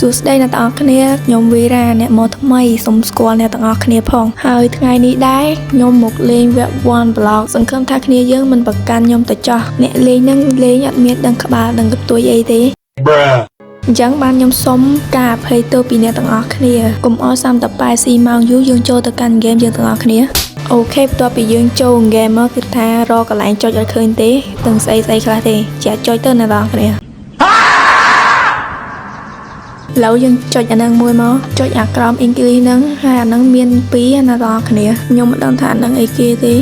សួស្តីអ្នកទាំងអស់គ្នាខ្ញុំវីរ៉ាអ្នកមកថ្មីសូមស្គាល់អ្នកទាំងអស់គ្នាផងហើយថ្ងៃនេះដែរខ្ញុំមកលេងវគ្គ One Block សង្ឃឹមថាគ្នាយើងមិនប្រកាន់ខ្ញុំទៅចោះអ្នកលេងនឹងលេងអត់មានដឹងក្បាលដឹងកន្ទួយអីទេ Bruh. អញ្ចឹងបានខ្ញុំសុំការអភ័យទោសពីអ្នកទាំងអស់គ្នាកុំអោយសាំតប៉ែស៊ីម៉ោងយូរយើងចូលទៅកាន់ហ្គេមយើងទាំងអស់គ្នា OK បន្ទាប់ពីយើងចូលហ្គេមមកគឺថារកកន្លែងចុចអត់ឃើញទេទាំងស្អីស្អីខ្លះទេជាចុចទៅអ្នកទាំងអស់គ្នា ឥឡូវយើងចុចអាហ្នឹងមួយមកចុចអាក្រោម English ហ្នឹងហើយអាហ្នឹងមានពីរណាបងប្អូនគ្នាខ្ញុំមិនដឹងថាអាហ្នឹងអីគេទេ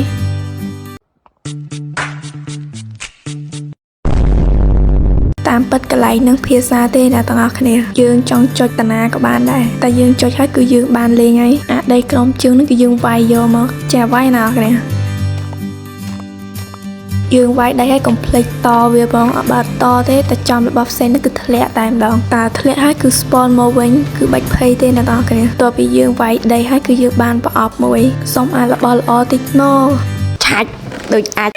តាមពិតកន្លែងហ្នឹងភាសាទេណាទាំងអស់គ្នាយើងចង់ចុចតាណាក៏បានដែរតែយើងចុចហើយគឺយើងបានលេងហើយអាដីក្រោមជើងហ្នឹងគឺយើងវាយយកមកចាវាយណាអ្នកគ្នា យើងវាយដៃឲ្យកុំភ្លេចតវាផងអត់បើតទេតែចំរបស់ផ្សេងនោះគឺធ្លាក់តែម្ដងតើធ្លាក់ហើយគឺ spawn មកវិញគឺបាច់ភ័យទេអ្នកនរគ្នាតទៅពីយើងវាយដីហើយគឺយើងបានប្រអប់មួយសុំអារបស់ល្អតិចមកឆាច់ដូចអាច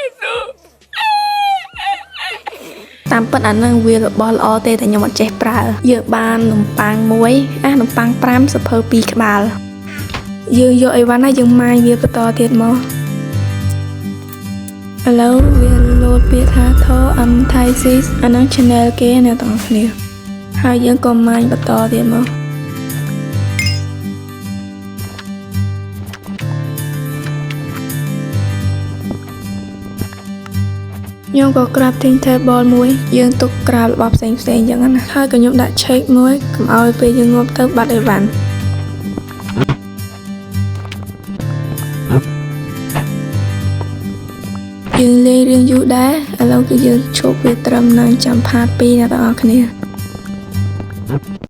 តាមពិតអានឹងវារបស់ល្អទេតែខ្ញុំអត់ចេះប្រើយើងបាននំប៉័ងមួយអានំប៉័ង5សភៅ2ក្បាលយើងយកអីវ៉ាន់ណាយើងម៉ាយវាបន្តទៀតមក ឥឡូវវាលោតពាក្យថា Tho M Thai Sis អាហ្នឹង channel គេអ្នកទាំងអស់គ្នាហើយយើងក៏ម៉ាញបន្តទៀតមកខ្ញុំក៏ crafting table មួយយើងទុកក្រាបរបស់ផ្សេងផ្សេងអញ្ចឹងណាហើយក៏ខ្ញុំដាក់ check មួយកុំឲ្យពេលយើងងាប់ទៅបាត់អីវ៉ាន់យើងលេងរឿងយូរដែរឥឡូវគឺយើងឈប់វាត្រឹមនឹងចាំផាត2អ្នកទាំងអស់គ្នា